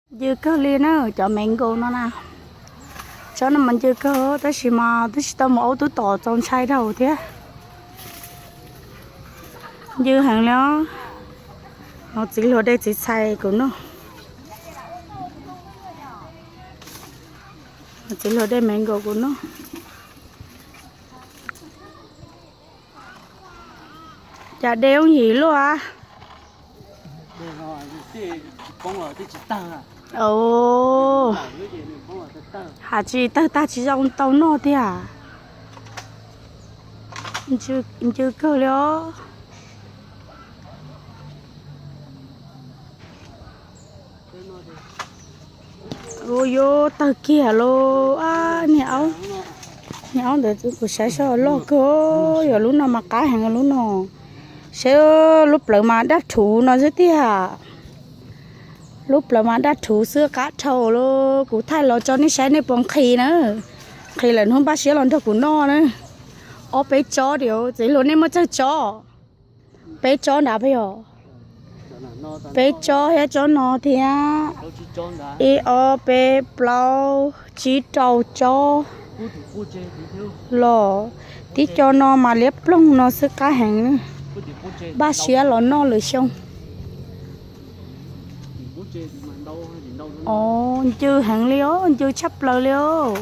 Ncw kawg li na, cov mango no na. Tsob no mas ncw kawg tab sis mas twb tsis tau mus aub tub tom txaus ntshai dhau thiab. Ncw heev li os. No txiv hluas de txiv txhais kuv noj. Txiv hluas de mango kuv noj. Cas de yooj yim luaj a. Has tsis tawg tag tsis zoo tau noj tiag. Ncw kawg li os. Ua yuav tawg kiag lauj. Niag aub, niag aub ntawd kuv saib seb loj kawg. Yog lub no mas qab heev lub no. Saib lub plawv mas daj rhuv no xwb tiag. Lub plawv mas daj rhuv xwb qab dhau lauj. Kuv thaij los tso nej saib nej puas nqhis na. Nqhis lawm hnub npaj siab los nrog kuv noj na. Ob peb tsob diam, txiv hluas nej muaj tsawg tsob? Peb tsob nrad peb yog. Peb tsob thiab tsob no thiab. Ib ob peb plaub tsib rau tsob. Los tib co no mas liab ploog no xwb qab heev. Npaj siab los noj lwm xyoo. Os, ncw heev li os, ncw tshaj plaws li os.